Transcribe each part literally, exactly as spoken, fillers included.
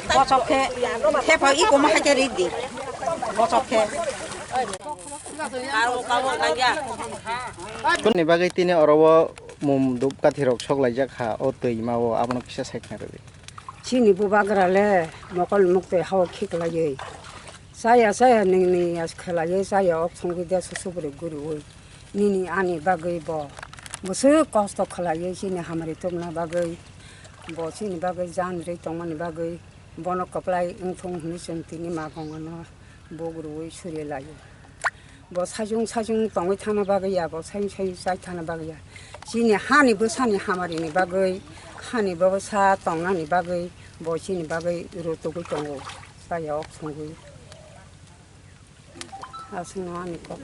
Kosok khe, khe pha iko ma hai khe ri di. Kosok khe. Kuni bagwi tini oro o mum dup kathi rok sok laijak kha o twi ma o abono kisa sai khna rwdi. Chini bubagra le mokol mukte hao khiklaiwi. Chaya chaya ningni as khwlaiwi chaya ok songwi de susubri guriwi. Nini ani bagwi bo bwswk kosto khwlaiwi chini hamari tubuna bagwi. Bo chini bagwi jan rwi tongmani bagwi. Bono kwplai wngthung hwnwi chwng tini ma gongano buk rwui suri laio. Bo sajung sajung tongwi thangna bagwi ya, bo sajung sajung chai thangna bagwi ya. Chini hani bwsani hamarini bagwi, hani bwsa tongnani bagwi bo chini bagwi rutugwi tongo, chaya ok songwi. Aswkno ani kok.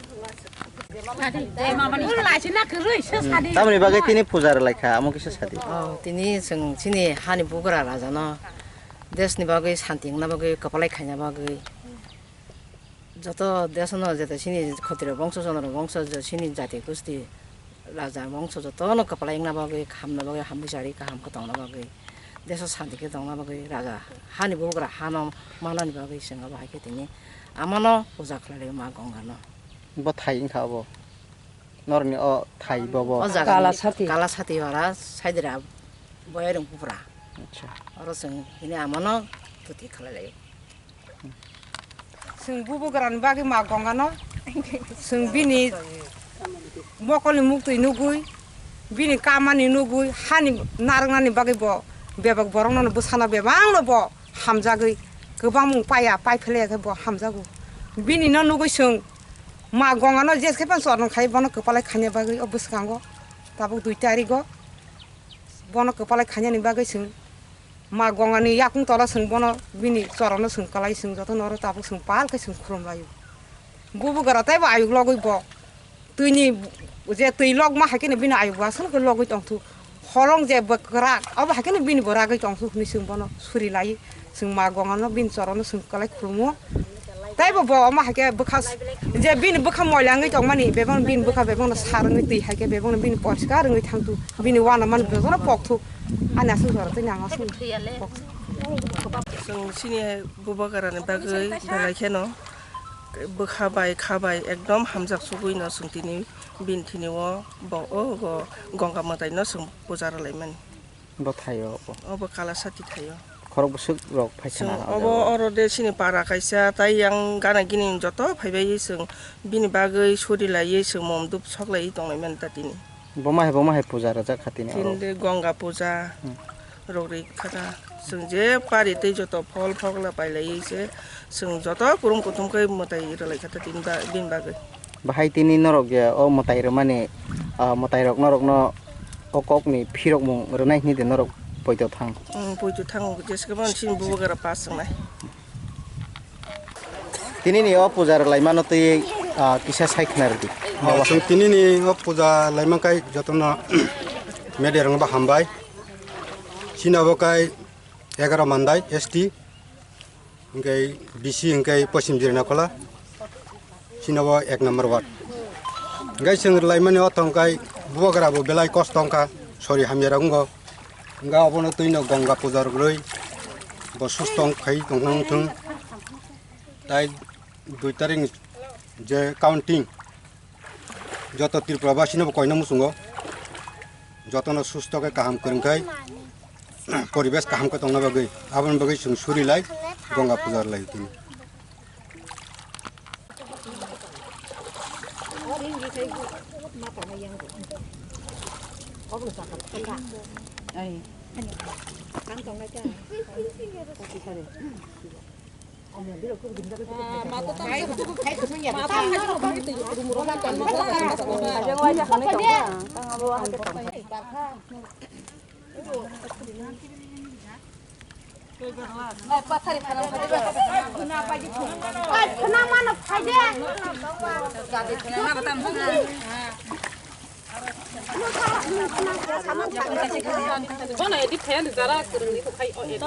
Tamoni bagwi tini puja rwlaikha, amo kisa sadi. Oh, tini chwng chini hani bugra rajano desni bagwi santi wngna bagwi kwpalai khaina bagwi. Joto desano jeta chini khotiro bongso chondro bongso jo chini jati gusti raja bongso jotono kwpalai wngna bagwi, hamna bagwi, hambai chari kaham khe tongna bagwi, deso santi khe tongna bagwi, raja hani bugra hano manani bagwi chwng abo hai khe tini amano puja khlai ma gongano. Bo thai wngkha abo. Norokni o thai bo bo. O jaga Kala ni sati. Kala sati ora saidira boyarung pupra. Acha. Oro chwng hini amano tuti khlai lai. Chwng bubugrani bagwi ma gongano. Chwng bini mokolni muktwi nugwi, bini kamani nugwi, hani narwknani bagwi bo bebak borokno bwsano bebakno bo hamjagwi kwbangmung paiya, pai phlaiya khe bo hamjago. Bini no nugwi chwng ma gongano jeske phano chorno khai bono kwpalai khaina bagwi o bwskango tabuk dui tarigo bono kwpalai khainani bagwi chwng Ma gongani yakung tola chwng bono bini chorono chwng kwlai chwng jotono oro tabuk chwng pal khe chwng khulum laio. Bubugra teibo ayuk logwi bo twini je twi lokma hai kheno bini ayuk bo aswk khe logwi tongthuk. Holong je bwkrak abo hai kheno bini bo ragwi tongthuk hwnwi chwng bono suri lai. Chwng ma gongano bini chorono chwng kwlai khulumo. Teibo bo omo hai khe bwkha s-, je bini bwkha moila wngwi tongmani, bebakno bini bwkha bebakno sar wngwi twi hai khe bebakno bini poriskar wngwi thangthu, bini uanamani bebakno pokthuk. Ani aswk jora tei nang aswk pokthuk. Chwng chini bubagrani bagwi belai kheno bwkha bai kha bai ekdom hamjak sugwi no chwng tini bini thini o bo o go Gongga mwtai no chwng puja rwlaimani. Bo thaio obo. Obo Kalasati thaio. Khorok bwswk rok phai Chwng khna o obo jaga o. Oro de chini para kaisa, tai yang gana gini joto phaibai chwng bini bagwi suri laiwi chwng mom dup sok laiwi tonglai mani ta tini. Bo ma hai, bo ma hai puja rwjak kha tini oro. Tini de Gongga puja Hmm. rok ri kha ta. Chwng je pari tei joto phol phokla pai laiwi se chwng joto kurum kuthum khe mwtai rwlai kha ta tini ba-, bini bagwi. Bahai tini norok je o mwtai rwmani, ah, mwtai rok norokno o kokni phirokmung rwnai hwnwi de norok poito thang? Mm, poito thang, jeske bo chini bubagra pass wngnai. Tini ni o puja rwlaimano twi, ah, kisa sai khna rwdi. Oh, chwng tini ni o puja laima kai jotono media rokno bo hambai. Chini abo kai egaroh mandai S T. Hingke B C hingke Poschim Jirinakhwla, chini bo ek number ward. Hingke chwng rwlaimani o tongkai bubagra bo belai kosto wngkha, sori hamya rok wngo. Hingke obono twino Gongga puja rwgwi bo susto wng khai tongthang wngthung. Tai dui tarik ni je counting, Joto Tripura basi no bo koina muchungo, joto no susto khe kaham kwrwng khai, poribesh kaham khe tongna bagwi, aboni bagwi chwng suri lai, Gongga puja lai tini. Ai, khna mano phai de. Bono edit khayan jara kwrwngni kok khai o edit.